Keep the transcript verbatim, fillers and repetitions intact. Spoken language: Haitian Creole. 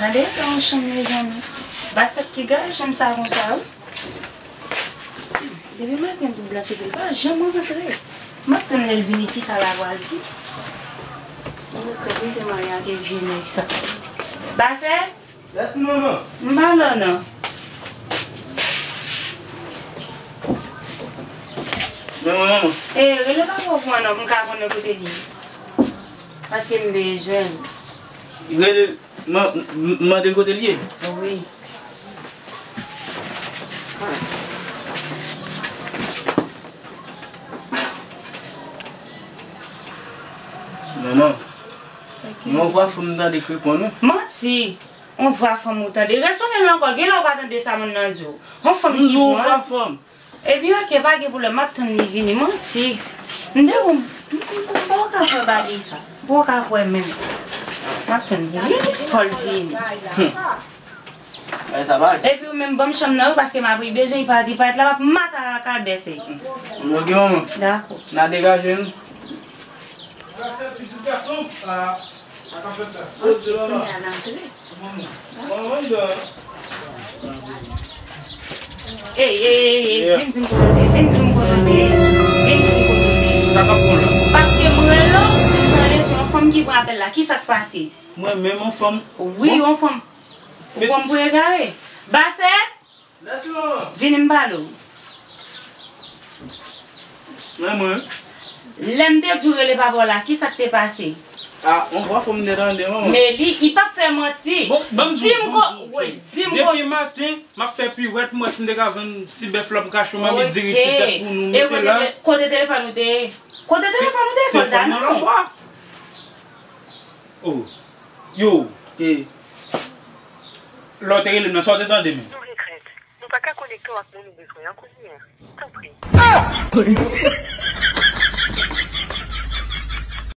Gade eta yon chanm, mezanmi. Basèt ki gaye chanm sa konsa, wi. Depi maten m tou blanchi, li pa janm rantre. M ap tann lè l vini, kisa l a pral di. Mwen kwè li se Maria ke vye nèg sa. Basèt? Mèsi, manman. M pa la non. Men mwen, manman. E, rele papa w pou mwen non, pou m ka konnen kote li ye. Paske m bezwen l. Rele, man-, m-, mande l kote l ye. Wi. Manman, sa gen? Yon vwa fanm m tande k reponn ou. Manti! Yon vwa fanm ou tande. Resonnen l ankò, genlè ou pa tande sa moun nan di w. Yon fanm ki di w, vwa fanm. Ebyen, oke, pa gen pwoblèm, m ap tann li vini. Manti. M te konn, m, m, m pa ka kwè bagay sa. M pa ka kwè menm. M ap tann li vini, fò l vini. Hum. Bagay sa pa. Epi ou menm, ban m chanm nan, wi, paske m ap ri bezwen, li pa, li pa t la, m ap mataraka dèse. Ok, manman. Dakò. N a degaje nou. Ey, ey, ey, ey, vin di m kote w te, vin di m kote w te, vin di m kote w te. Sa k ap bon la? Paske m rele w, m tande se yon fanm ki pran apèl la. Kisa k pase? Mwen menm, yon fanm? Wi, yon fanm. Ou pran m pou egare? Basèt! Vini m pale w. Mwen, mwen. Lè m te di w rele papa w la, kisa k te pase? A, yon vwa fanm m te tande, manman. Men li, li p ap fè manti. Bon, ban m di w, di m ko-, wi, di m ko- Depi maten, m ap fè piwèt, m wè si m te ka vann ti bèf la pou m ka choma, m diri ti tèt pou nou mete la. E kote tele-, kote telefòn ou te ye? Kote telefòn ou te ye, fò l ta non. Oh. Yo, e, lè w te rele m nan, sa w te tande menm? Nou regrèt. Nou pa ka konekte w ak moun ou bezwen an kounye a. Tanpri.